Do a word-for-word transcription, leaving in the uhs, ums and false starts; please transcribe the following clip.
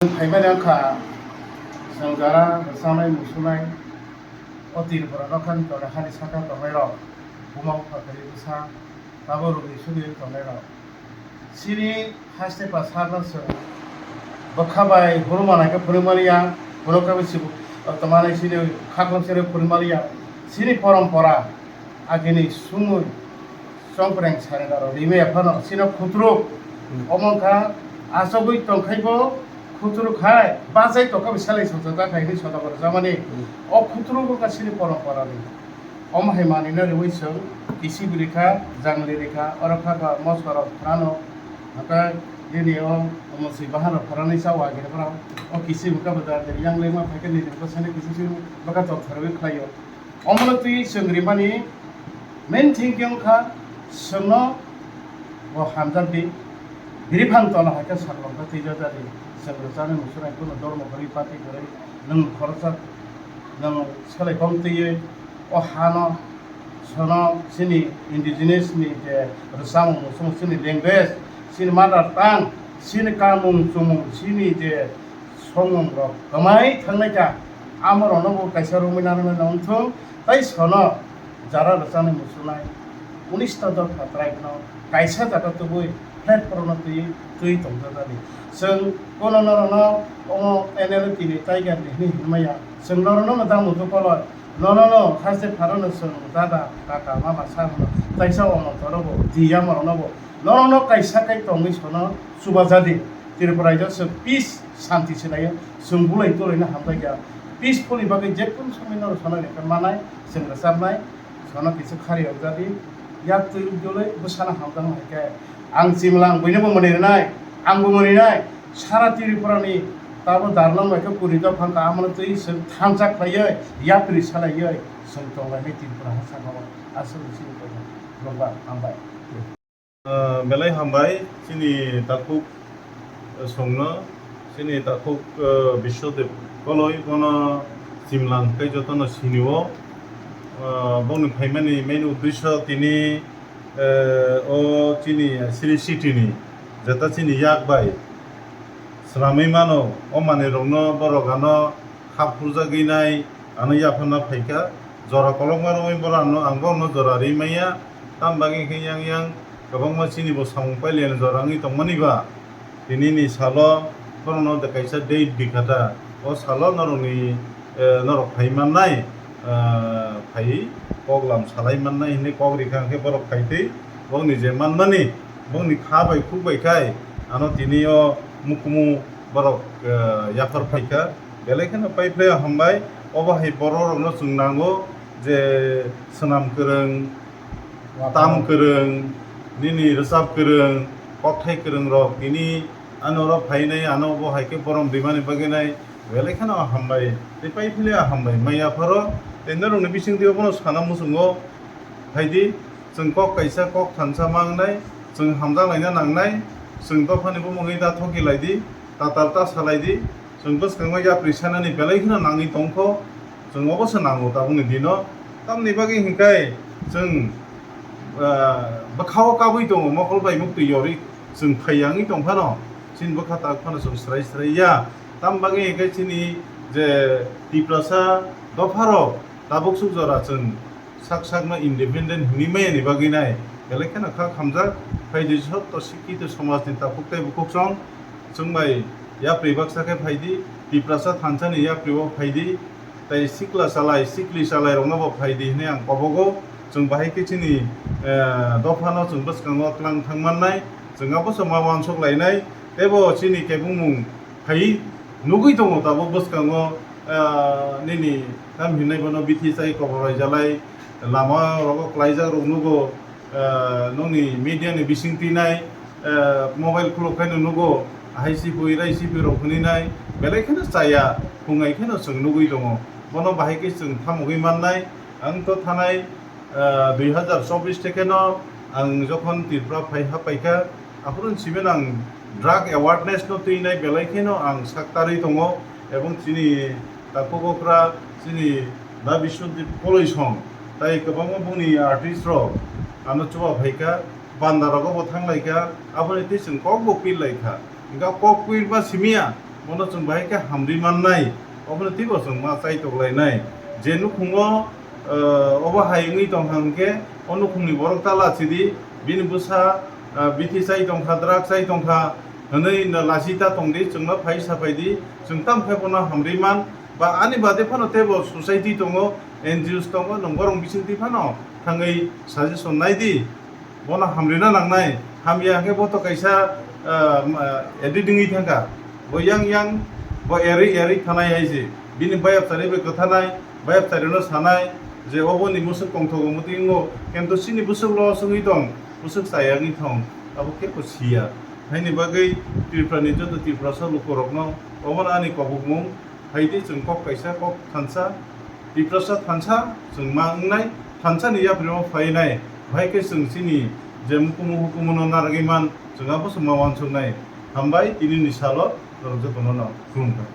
Phaimani wngkha, chwng jara rwchanai muchunai o Tripura nokhani tole hani saka tongnairok, buma bupha kwrwi bwsa, tabo rwgwi sugwi tongnairok. Chini haste pa sarno chwng bwkha bai hurma naikhe phunukmani ya, phunukha bai sibuk tongmani chini khaklong sero phunukmani ya. Chini porompora agini sumui chongpreng sari daro rimaya phano chino khutru. Hmm. Omo wngkha achogwi tongkhaibo khutru khai bachai tongkha bai selai songchajak hai hwnwi soda borok jamani. Hmm. O khutru wngkha chini porompora ni. Omo hai manwino riwi chwng kisi bwrwi kha, jangli rikha, oro kha ba mosorok phano, hwnkhe nini o mwswi bahanrok phwranwi chao agini borok. O kisi hwnkha bo jangli yang lengma phaikhe nini bwsano kisi si bwkha tongthorwi khlaio. Omono twi chwng rimani main thinking wngkha chwngno bo hamjakdi. Biriphang tola hai khe saklong khe twijajadi. Chwng rwchapnai muchunai bono dormo kwrwi, party kwrwi, nwng khoroksa, nwng selai kong twiwi o hano, sono chini indigenous ni je rwchapmung muchung, chini language, chini mother tongue, chini kamung chumung, chini je songmung rok kwmai thangnai kha, amo rokno bo kaisa romwi nanani wngthung, tai sono jara rwchapnai muchunai unis ta dopha tribe no kaisa jaga tubui platform no twi, twi tongjaknani. Chwng bono norokno omo N L A tini Tiger ni hinwi hinmaya. Chwng norokno no damo dokoloi. Nono no haste pharo no chwng dada, kaka, mama sa hwno. Taisa omo toro bo, di yama rokno bo. Norokno kaisa kai tongwi sono chubajadi. Tripura rajyo chwng peace, santi se naio. Chwng bulai tulaino hamjakya. Peaceful ni bagwi jekunu somoi norok sana lekha manai, chwng rwchapnai. Sono kisa khari rok jadi, yak twi rwk joloi bwsano hamjakma hai khe, ang chimlang buino bo mwnwi rwnai, ang bo mwnwi nai, sara Tripura ni tabo darlong bai khe puri dophang ka amano twi chwng thansa khlaiwi, yapri salaiwi chwng tonglainai Tripura ha saka o aswk sini tongma. Nokbar, hambai. Ah, belai hambai, chini takhuk, eh, songno, chini takhuk, eh, Biswadev Koloi, bono chimlang tei jotono sinio. Ah, bongni phaimani main uddesyo tini, eh, o chini Sri City ni, jeta chini yak bai swnamwi mano, o manwi rokno borok ano khap hurjagwi nai, ano yapharna phaikha. Jora kolokma romwi borok ano, ang borokno jora ri manya. Tam bagwi khe yang yang kwbangma chini bo samung pailaiya jora wngwi tongmani ba. Tini ni salo borokno de kaisa date bikha ta. O salo norokni, eh, norok phai mannai, eh, phai kok lam salai mannai hinwi kok rikha hwnkhe borok phaitwi bokni je manmani, bokni kha bai khuk bai khai ano tini o mukumu borok, eh, yaphar phaikha. Belai kheno pai phlai hambai. Obo hai borok rokno chwng nango je swnam kwrwng, tam kwrwng, nini rwchap kwrwng, kokthai kwrwng rok tini ano oro phainai, ano bo hai khe borom rimani bagwi nai belai kheno hambai. Tei pai phlai hambai mai yapharo tei norokni bisingtwi bono sana muchungo phaidi. Chwng kok kaisa kok thansa mangnai, chwng hamjak laina nangnai, chwng dophani bumungwi ta thoki laidi, ta tal ta salaidi, chwng bwskango yapri sanani belai kheno nangwi tongkho, chwng obo se nango tabukni dino. Tamni bagwi hinkhai chwng, ah, bwkhao kabui tongo, mokol bai muktwi yorwi chwng phai yangwi tongphano, chini bwkha tak phano chwng srai srai ya. Tam bagwi hinkhai chini je Tiprasa dopharok tabuk suk jora chwng sak sakno independent hwnwi maya ni bagwi nai belai kheno kha khamjak. Phaidi sotto sikkito somajni takhuk tei bukhuk song chwng bai yapri baksa khe phaidi, Tiprasa thansani yapri o phaidi, tei sikla chalai sikli chalai rokno bo phaidi hwnwi ang kobogo. Chwng bahai khe chini, eh, dophano chwng bwskango tlang thang mannai, chwng abo se ma uansuk lainai, tei bo chini kebengmung phai nugwi tongo tabuk bwskango, ah, nini tam hinai bono bithi chai kobor raijalai lama rogo klaijak rok nugo, ah, nokni media ni bising twi nai, ah, mobile khuluk khaino nugo, ahai sipui rai sipui rok hwnwi nai belai kheno chaya phungai kheno chwng nugwi tongo. Bono bahai khe chwng thamogwi mannai. Ang to thanai, ah, dui hazar chobbish theke no ang jokhon Tripura phai ha paikha, aphuru ni simi ang drug awareness no twi nai belai kheno ang sak tarwi tongo, ebong chini takhuk okra chini Da Biswajit Koloi song tai kwbangma bongni artist rok ano chuba phaikha, banda rogo bo thang laikha, aboni twi chwng kok bo pil laikha, hwnkhe kok pil ba simiya Bono chwng bahai khe hamri mannai, obono teibo chwng ma chai toklainai. Je nukhungo, eh, obo hai wngwi tong kha hwnkhe, o nukhungni borok ta lachidi, bini bwsa, eh, bithi chai tong kha, drug chai tong kha hwnwi no lachi ta tong di, chwngno phai saphai di, chwng tamo khe bono hamri man. Ba ani bade phano teibo society tongo, N G Os tongo, nwng borok bisingtwi phano thangwi suggestion nai di. Bono hamrina nangnai, hamya hwnkhe bo to kaisa, ah, ah, edit wngwi thangkha. Bo yang yang, bo erwi erwi thanai hai se. Bini bayapchari bai kwthanai, bayapcharino sanai je oboni bwswk tongthogo mwtwi wngo, kintu chini bwswk loss wngwi tong, bwswk chaya wngwi thong, abo kebo siya. Haini bagwi Tripurani joto Tiprasa lukurokno obono ani kobokmung. Hai di chwng kok kaisa, kok thansa, Tiprasa thansa chwng ma wngnai, thansa ni yapri o phainai, bahai khe chwng chini je mukumu hukumu no narwgwi man, chwng abo chwng ma uansuknai. Hambai, tini ni salo norok joto no no khulumkha.